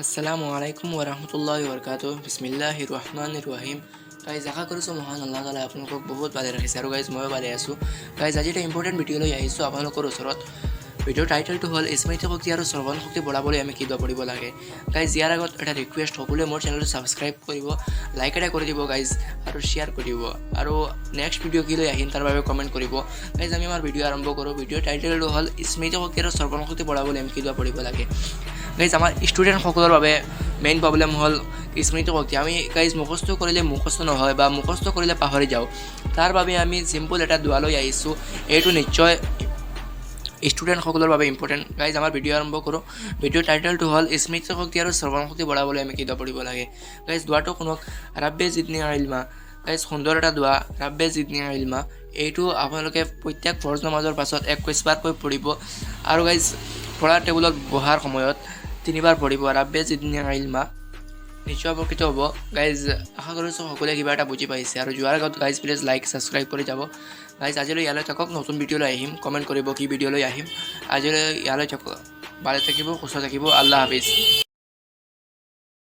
আসসালামু আলাইকুম ওৰহমতুল্লাহি বৰকাতুহ। বিছমিল্লাহ ৰহমান ৰহিম। গাইজ, আশা কৰিছোঁ মহান আল্লাহ তালাই আপোনালোকক বহুত ভালে ৰাখিছে আৰু গাইজ, ময়ো ভালে আছোঁ। গাইজ, আজি এটা ইম্পৰ্টেণ্ট ভিডিঅ' লৈ আহিছোঁ আপোনালোকৰ ওচৰত। ভিডিঅ'ৰ টাইটেলটো হ'ল স্মৃতি শক্তি আৰু শ্ৰৱণ শক্তি বঢ়াবলৈ আমি কি দোৱা পঢ়িব লাগে। গাইজ, ইয়াৰ আগত এটা ৰিকুৱেষ্ট, সকলোৱে মোৰ চেনেলটো ছাবস্ক্ৰাইব কৰিব, লাইক এটা কৰি দিব গাইজ আৰু শ্বেয়াৰ কৰি দিব আৰু নেক্সট ভিডিঅ' কি লৈ আহিম তাৰ বাবে কমেণ্ট কৰিব। গাইজ, আমি আমাৰ ভিডিঅ' আৰম্ভ কৰোঁ। ভিডিঅ'ৰ টাইটেলটো হ'ল স্মৃতি শক্তি আৰু শ্ৰৱণ শক্তি বঢ়াবলৈ আমি কি দোৱা পঢ়িব লাগে। গাইজ, আমাৰ ষ্টুডেণ্টসকলৰ বাবে মেইন প্ৰব্লেম হ'ল স্মৃতি শক্তি। আমি গাইজ, মুখস্থ কৰিলে মুখস্থ নহয় বা মুখস্থ কৰিলে পাহৰি যাওঁ। তাৰ বাবে আমি চিম্পল এটা দোৱা লৈ আহিছোঁ। এইটো নিশ্চয় ষ্টুডেণ্টসকলৰ বাবে ইম্পৰ্টেণ্ট। গাইজ, আমাৰ ভিডিঅ' আৰম্ভ কৰোঁ। ভিডিঅ'ৰ টাইটেলটো হ'ল স্মৃতি শক্তি আৰু শ্ৰৱণ শক্তি বঢ়াবলৈ আমি কি দোৱা পঢ়িব লাগে। গাইজ, দোৱাটো শুনক, رب زدني علما। গাইজ, সুন্দৰ এটা দোৱা, رب زدني علما। এইটো আপোনালোকে প্ৰত্যেক ফৰজ নামাজৰ পাছত 21 বাৰকৈ পঢ়িব আৰু গাইজ, পঢ়াৰ টেবুলত বহাৰ সময়ত তিনিবাৰ পঢ়িব رب زدني علما। নিশ্চয় উপকৃত হ'ব। গাইজ, আশা কৰিছোঁ সকলোৱে কিবা এটা বুজি পাইছে। আৰু যোৱাৰ আগত গাইজ, প্লিজ লাইক ছাবস্ক্ৰাইব কৰি যাব। গাইজ, আজিলৈ ইয়ালৈ থাকক। নতুন ভিডিঅ' লৈ আহিম। কমেণ্ট কৰিব কি ভিডিঅ' লৈ আহিম। আজিলৈ ইয়ালৈ থাকক। ভালে থাকিব, সুস্থ থাকিব। আল্লাহ হাফিজ।